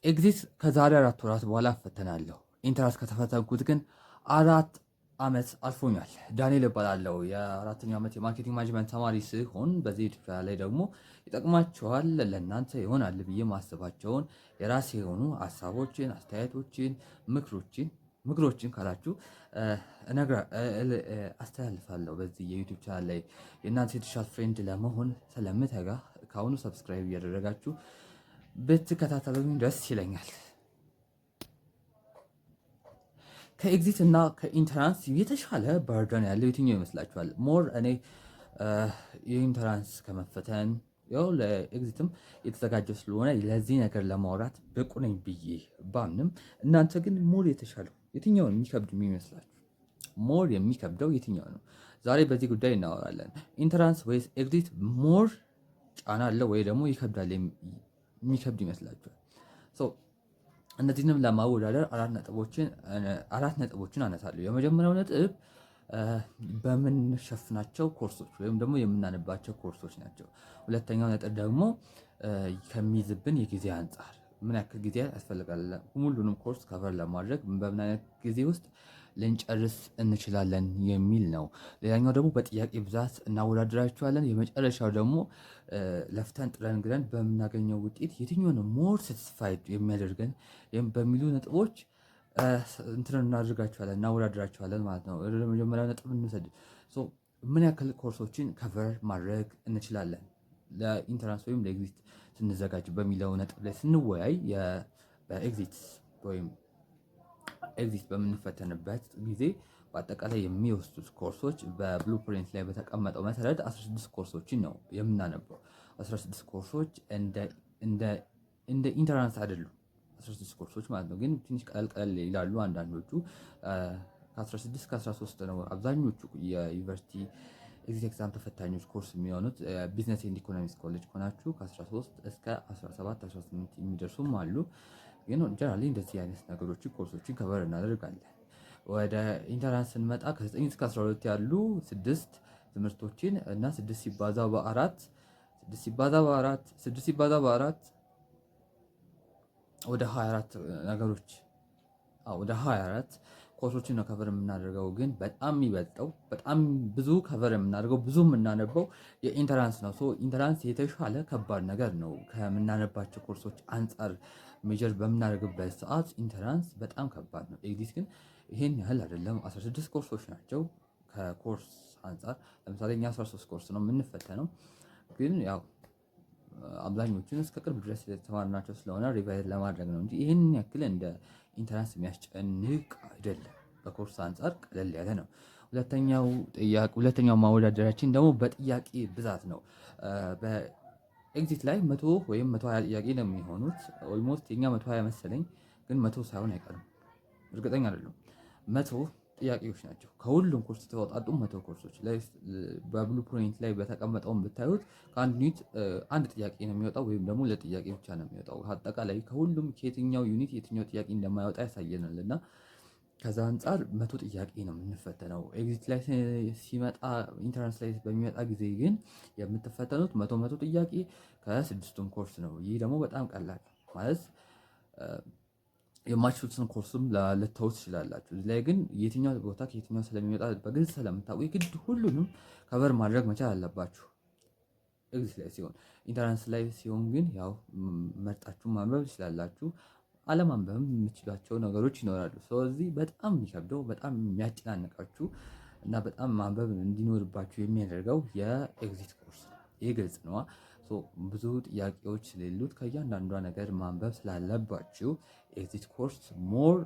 Exit ከዛሬ 4 ወራት በኋላ እፈተናለሁ። Entrance ከተፈተንኩት ግን 4 ዓመት አልፎኛል። ዳንኤል እባላለሁ። የአራተኛው ዓመት የ marketing management ተማሪ ስሆን በዚህ ዩቲዩብ ላይ ደግሞ ይጠቅማችኋል፣ ለእናንተ ይሆናል ብዬ ማስባቸውን የራሴ የሆኑ ሀሳቦችን፣ አስተያየቶችን፣ ምክሮችን ካላችሁ አስተላልፋለሁ። በዚህ የ YouTube channel ላይ የእናንተ የተሻለ friend ለመሆን ስለምተጋ ከአሁኑ subscribe እያደረጋችሁ ብትከታተሉኝ ደስ ይለኛል። ከ exit እና ከ entrance የተሻለ burden ያለው የትኛው ይመስላችኋል? More እኔ የ entrance ከመፈተን ያው ለ exit ም የተዘጋጀው ስለሆነ ለዚህ ነገር ለማውራት ብቁ ነኝ ብዬ ባምንም፣ እናንተ ግን more የተሻለው የትኛው የሚከብድ የሚመስላችሁ? More የሚከብደው የትኛው ነው? ዛሬ በዚህ ጉዳይ እናወራለን። Entrance ወይስ exit more ጫና አለው ወይ ደግሞ ይከብዳል የሚከብድ ይመስላችኋል? እነዚህንም ለማወዳደር አራት ነጥቦችን አነሳለሁ። የመጀመሪያው ነጥብ በምንሸፍናቸው ኮርሶች ወይም ደግሞ የምናነባቸው ኮርሶች ናቸው። ሁለተኛው ነጥብ ደግሞ ከሚይዝብን የጊዜ አንፃር ምን ያክል ጊዜ ያስፈልጋል፣ ሁሉንም course cover ለማድረግ በምን አይነት ጊዜ ውስጥ ልንጨርስ እንችላለን የሚል ነው። ሌላኛው ደግሞ በጥያቄ ብዛት እናወዳድራቸዋለን። የመጨረሻው ደግሞ ለፍተን ጥረን ግረን በምናገኘው ውጤት የትኛው ነው more satisfied የሚያደርገን በሚሉ ነጥቦች እንትን እናደርጋቸዋለን፣ እናወዳድራቸዋለን ማለት ነው። ወደ መጀመሪያው ነጥብ እንውሰድ። ምን ያክል ኮርሶችን cover ማድረግ እንችላለን ለ entrance ወይም ለ exit ስንዘጋጅ በሚለው ነጥብ ላይ ስንወያይ፣ በ exit ወይም exit በምንፈተንበት ጊዜ በአጠቃላይ የሚወስዱት ኮርሶች በ blueprint ላይ በተቀመጠው መሰረት 16 ኮርሶችን ነው የምናነበው። 16 ኮርሶች እንደ entrance አይደሉም። 16 ኮርሶች ማለት ነው። ግን ትንሽ ቀለል ቀለል ይላሉ አንዳንዶቹ። ከ16 ከ13 ነው አብዛኞቹ የዩኒቨርሲቲ exit exam ተፈታኞች ኮርስ የሚሆኑት። Business and economics college ከሆናችሁ ከ13 እስከ 17 18 የሚደርሱም አሉ። ግን generally እንደዚህ አይነት ነገሮችን ኮርሶችን cover እናደርጋለን። ወደ entrance ስንመጣ ከ9 እስከ 12 ያሉ ስድስት ትምህርቶችን እና 6 ሲባዛ በአራት፣ 6 ሲባዛ በአራት፣ 6 ሲባዛ በአራት ወደ 24 ነገሮች፣ ወደ 24 ኮርሶችን ነው cover የምናደርገው። ግን በጣም የሚበልጠው፣ በጣም ብዙ cover የምናደርገው፣ ብዙ የምናነበው የ entrance ነው። So entrance የተሻለ ከባድ ነገር ነው። ከምናነባቸው ኮርሶች አንጻር measure በምናደርግበት ሰዓት entrance በጣም ከባድ ነው። Exit ግን ይሄን ያህል አይደለም። 16 ኮርሶች ናቸው። ከኮርስ አንጻር ለምሳሌ እኛ 13 ኮርስ ነው የምንፈተነው። ግን ያው አብዛኞቹን እስከ ቅርብ ድረስ የተማርናቸው ስለሆነ revise ለማድረግ ነው እንጂ ይህን ያክል እንደ entrance የሚያስጨንቅ አይደለም። በኮርስ አንጻር ቀለል ያለ ነው። ሁለተኛው ጥያቄ፣ ሁለተኛው ማወዳደሪያችን ደግሞ በጥያቄ ብዛት ነው። በ exit ላይ 100 ወይም 120 ጥያቄ ነው የሚሆኑት። Almost የኛ 120 መሰለኝ፣ ግን 100 ሳይሆን አይቀርም፣ እርግጠኛ አይደለሁም። 100 ጥያቄዎች ናቸው። ከሁሉም ኮርስ የተወጣጡ 100 ኮርሶች በ blueprint ላይ በተቀመጠውን ብታዩት ከአንድ unit አንድ ጥያቄ ነው የሚወጣው ወይም ደግሞ ሁለት ጥያቄ ብቻ ነው የሚወጣው። አጠቃላይ ከሁሉም ከየትኛው unit የትኛው ጥያቄ እንደማይወጣ ያሳየናል እና ከዛ አንጻር 100 ጥያቄ ነው የምንፈተነው። Exit ላይ ሲመጣ፣ entrance ላይ በሚመጣ ጊዜ ግን የምትፈተኑት 100 100 ጥያቄ ከስድስቱም ኮርስ ነው። ይህ ደግሞ በጣም ቀላል ማለት የማትችሉትን ኮርስም ልተው ትችላላችሁ። እዚህ ላይ ግን የትኛው ቦታ ከየትኛው ስለሚወጣ በግልጽ ስለምታውቁ የግድ ሁሉንም cover ማድረግ መቻል አለባችሁ። Exit ላይ ሲሆን፣ entrance ላይ ሲሆን ግን ያው መርጣችሁ ማንበብ ትችላላችሁ። አለማንበብም የምትችሏቸው ነገሮች ይኖራሉ። ስለዚህ በጣም የሚከብደው፣ በጣም የሚያጨናንቃችሁ እና በጣም ማንበብ እንዲኖርባችሁ የሚያደርገው የ exit course ነው። ይህ ግልጽ ነዋ። ብዙ ጥያቄዎች ስለሌሉት ከእያንዳንዷ ነገር ማንበብ ስላለባችሁ exit course more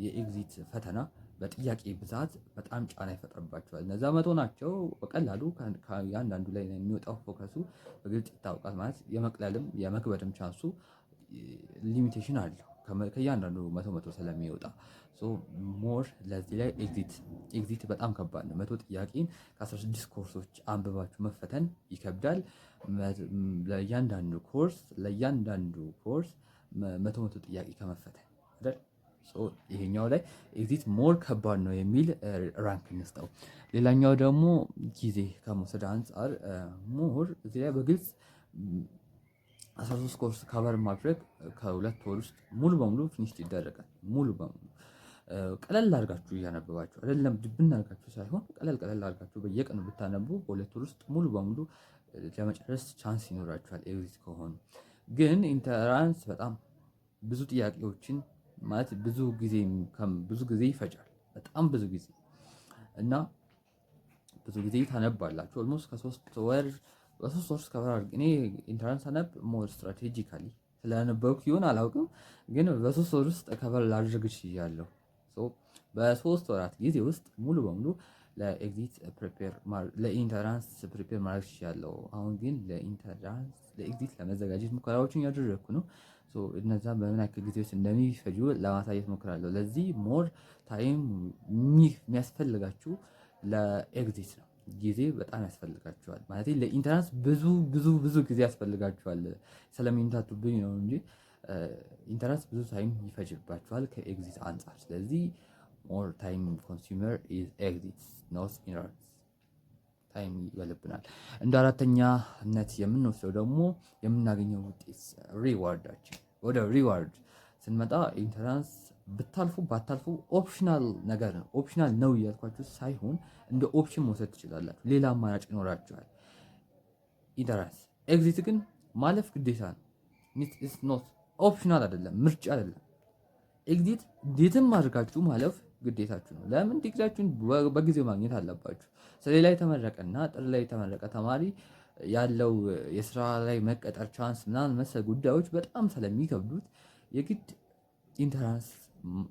የ exit ፈተና በጥያቄ ብዛት በጣም ጫና ይፈጥርባችኋል። እነዛ 100 ናቸው። በቀላሉ ከእያንዳንዱ ላይ የሚወጣው focus ኡ በግልጽ ይታወቃል። ማለት የመቅለልም የመክበድም chance ኡ limitation አለው ከእያንዳንዱ 100 100 ስለሚወጣ። More ለዚህ ላይ exit በጣም ከባድ ነው። 100 ጥያቄን ከ16 ኮርሶች አንብባችሁ መፈተን ይከብዳል። ለእያንዳንዱ ኮርስ 100 100 ጥያቄ ከመፈተን አይደል? ይሄኛው ላይ exit more ከባድ ነው የሚል rank እንስጠው። ሌላኛው ደግሞ ጊዜ ከመውሰድ አንፃር more እዚህ ላይ በግልጽ 13 course cover ማድረግ ከ2 ወር ውስጥ ሙሉ በሙሉ finish ይደረጋል። ሙሉ በሙሉ ቀለል አድርጋችሁ እያነበባችሁ፣ አይደለም ድብን አድርጋችሁ ሳይሆን ቀለል ቀለል አድርጋችሁ በየቀኑ ብታነቡ በ2 ወር ውስጥ ሙሉ በሙሉ ለመጨረስ chance ይኖራችኋል። Exit ከሆኑ ግን entrance በጣም ብዙ ጥያቄዎችን፣ ማለት ብዙ ጊዜ ይፈጃል። በጣም ብዙ ጊዜ እና ብዙ ጊዜ ታነባላችሁ። Almost ከ3 ወር፣ በ3 ወር ውስጥ cover አድርጌ፣ እኔ entrance አነብ more strategically ስላነበብኩ ይሁን አላውቅም፣ ግን በ3 ወር ውስጥ cover ላድርግ ችያለሁ። በ3 ወራት ጊዜ ውስጥ ሙሉ በሙሉ ለ exit prepare፣ ለ entrance prepare ማድረግ ችያለሁ። አሁን ግን ለ entrance፣ ለ exit ለመዘጋጀት ሙከራዎችን እያደረግኩ ነው። እነዛ በምን ያክል ጊዜ ውስጥ እንደሚፈጁ ለማሳየት ሞክራለሁ። ለዚህ more time የሚያስፈልጋችሁ ለ exit ነው። ጊዜ በጣም ያስፈልጋችኋል። ማለት ለ entrance ብዙ ብዙ ብዙ ጊዜ ያስፈልጋችኋል። ስለሚምታቱብኝ ነው እንጂ entrance ብዙ time ይፈጅባችኋል ከ exit አንፃር። ስለዚህ more time consumer is exit, not entrance። Time ይበልብናል። እንደ አራተኛነት የምንወስደው ደግሞ የምናገኘው ውጤት፣ reward ኣችን። ወደ reward ስንመጣ entrance ብታልፉ ባታልፉ optional ነገር ነው። Optional ነው እያልኳችሁ ሳይሆን እንደ option መውሰድ ትችላላችሁ። ሌላ አማራጭ ይኖራችኋል። Entrance፣ exit ግን ማለፍ ግዴታ ነው። Not optional አይደለም፣ ምርጫ አይደለም። Exit እንዴትም አድርጋችሁ ማለፍ ግዴታችሁ ነው። ለምን? ዲግሪያችሁን በጊዜው ማግኘት አለባችሁ። ሰኔ ላይ የተመረቀና ጥር ላይ የተመረቀ ተማሪ ያለው የስራ ላይ መቀጠር chance ምናምን መሰል ጉዳዮች በጣም ስለሚከብዱት የግድ entrance፣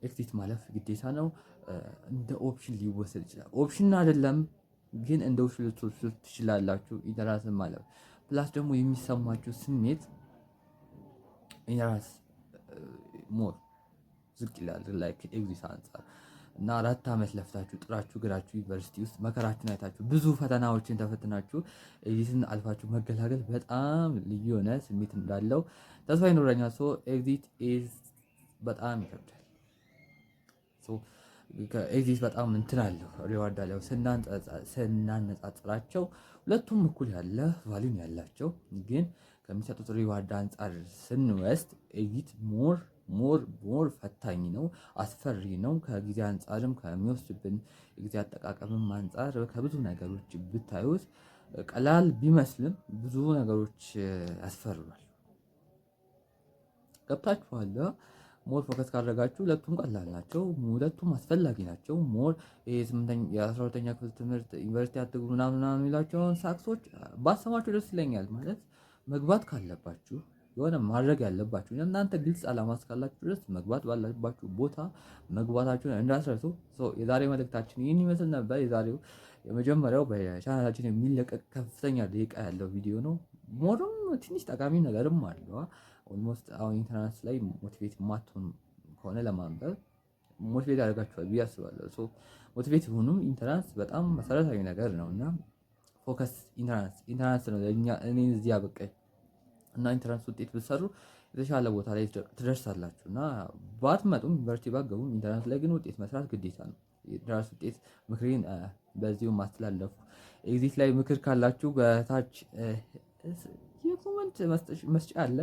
exit ማለፍ ግዴታ ነው። እንደ option ሊወሰድ ይችላል። Option አይደለም ግን እንደ option ልትወስዱት ትችላላችሁ። Entrance ን ማለፍ plus ደግሞ የሚሰማችሁ ስሜት entrance more ዝቅ ይላል like exit አንፃር። እና 4 ዓመት ለፍታችሁ፣ ጥራችሁ ግራችሁ፣ ዩኒቨርሲቲ ውስጥ መከራችሁን አይታችሁ፣ ብዙ ፈተናዎችን ተፈትናችሁ ኤግዚትን አልፋችሁ መገላገል በጣም ልዩ የሆነ ስሜት እንዳለው ተስፋ ይኖረኛል። So exit is በጣም ይከብዳል። So ከ exit በጣም እንትን አለው፣ reward አለው። ስናነጻጽራቸው ሁለቱም እኩል ያለ value ን ያላቸው ግን ከሚሰጡት reward አንፃር ስንወስድ exit more more more ፈታኝ ነው፣ አስፈሪ ነው። ከጊዜ አንፃርም፣ ከሚወስድብን የጊዜ አጠቃቀምም አንፃር ከብዙ ነገሮች ብታዩት ቀላል ቢመስልም ብዙ ነገሮች ያስፈሩናል። ገብታችኋል? More focus ካደረጋችሁ ሁለቱም ቀላል ናቸው። ሁለቱም አስፈላጊ ናቸው። More የ12ኛ ክፍል ትምህርት ዩኒቨርሲቲ አትግቡ ምናምን ምናምን የሚሏቸውን ሳክሶች ባሰማችሁ ደስ ይለኛል። ማለት መግባት ካለባችሁ፣ የሆነ ማድረግ ያለባችሁ፣ እናንተ ግልጽ ዓላማ እስካላችሁ ድረስ መግባት ባለባችሁ ቦታ መግባታችሁን እንዳትረሱ። የዛሬ መልእክታችን ይህን ይመስል ነበር። የዛሬው የመጀመሪያው በቻናላችን የሚለቀቅ ከፍተኛ ደቂቃ ያለው ቪዲዮ ነው። More ም ትንሽ ጠቃሚ ነገርም አለው። Almost አሁን entrance ላይ motivate የማትሆኑ ከሆነ ለማንበብ motivate ያደርጋችኋል ብዬ አስባለሁ። So motivate ሁኑም። Entrance በጣም መሰረታዊ ነገር ነው እና focus entrance፣ entrance ነው ለእኛ እኔን እዚህ ያበቃኝ። እና entrance ውጤት ብትሰሩ የተሻለ ቦታ ላይ ትደርሳላችሁ። እና ባትመጡም፣ ዩኒቨርሲቲ ባትገቡም entrance ላይ ግን ውጤት መስራት ግዴታ ነው። Entrance ውጤት ምክሬን በዚሁ ማስተላለፉ። Exit ላይ ምክር ካላችሁ በታች የ comment መስጫ አለ።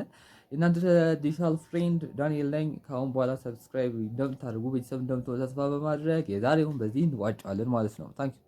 የእናንተ digital friend ዳንኤል ነኝ። ከአሁን በኋላ subscribe እንደምታደርጉ፣ ቤተሰብ እንደምትሆኑ ተስፋ በማድረግ የዛሬውን በዚህ እንቋጫለን ማለት ነው። Thank you.